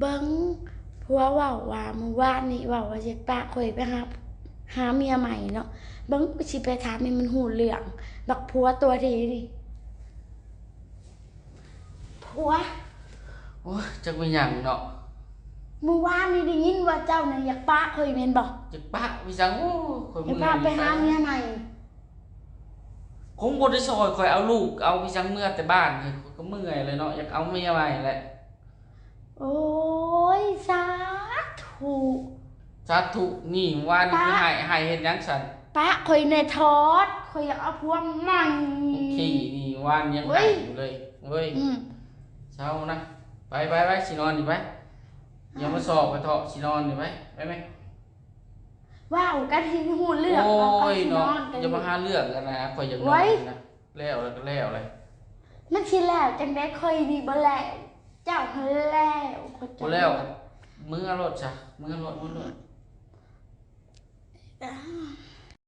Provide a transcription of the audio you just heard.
ເບິ່ງ ຜົວເວົ້າວ່າມື້ວານນີ້ເວົ້າວ່າຊິປະຂ້ອຍໄປຫາ ຫາເມຍໃໝ່ເນາະ. ເບິ່ງ ຊິໄປຖາມໃຫ້ມັນຮູ້ເລື່ອງ ບັກຜົວຕົວະເທນີ້. ຜົວ ໂອ້ຍ ຈັກແມ່ນຫຍັງເນາະ. ມື້ວານນີ້ໄດ້ຍິນວ່າເຈົ້ານັ້ນຢາກປະຂ້ອຍແມ່ນບໍ່? ຢາກປະໄປສັງ? ໂອ້ຍ ຂ້ອຍເມື່ອຍ ຢາກພາໄປຫາເມຍໃໝ່. ຄົງບໍ່ໄດ້ຊ່ອຍຂ້ອຍເອົາລູກ ເອົາໄປສັງ ເມືອແຕ່ບ້ານ ຂ້ອຍກໍເມື່ອຍແລ້ວເນາະ. ຢາກເອົາເມຍໃໝ່ແຫຼະ. ໂອ້ຍ ສາທຸ ສາທຸ. ນີ້ ວານນີ້ຄືໄຫ້ ໄຫ້ເຮັດຫຍັງຊັ້ນ? ປະຂ້ອຍແດ່ທອດ ຂ້ອຍຢາກເອົາຜົວໃໝ່. ຂີ້ນີ້ ວານຍັງໄຫ້ຢູ່ເລີຍເວີຍ. ອືມ ເຊົານະ. ໄປ ໄປ ໄປ ຊິນອນນີ້ໄປ. ຢ່າມາຊອກຂ້ອຍເທາະ ຊິນອນນີ້ໄປ ໄປແມະ. ເວົ້າກັນໃຫ້ຮູ້ເລື່ອງ. ໂອ້ຍເນາະ ຢ່າມາຫາເລື່ອງກັນນະ ຂ້ອຍຢາກນອນນະ. ແລ້ວ ແລ້ວກໍແລ້ວແຫຼະ. ມັນຊິແລ້ວຈັ່ງໃດ? ຂ້ອຍນີ້ບໍ່ແລ້ວ ເຈົ້າຫັ້ນແລ້ວ. ບໍ່ແລ້ວ ເມືອໂລດຊະ ເມືອໂລດ ເມືອໂລດ.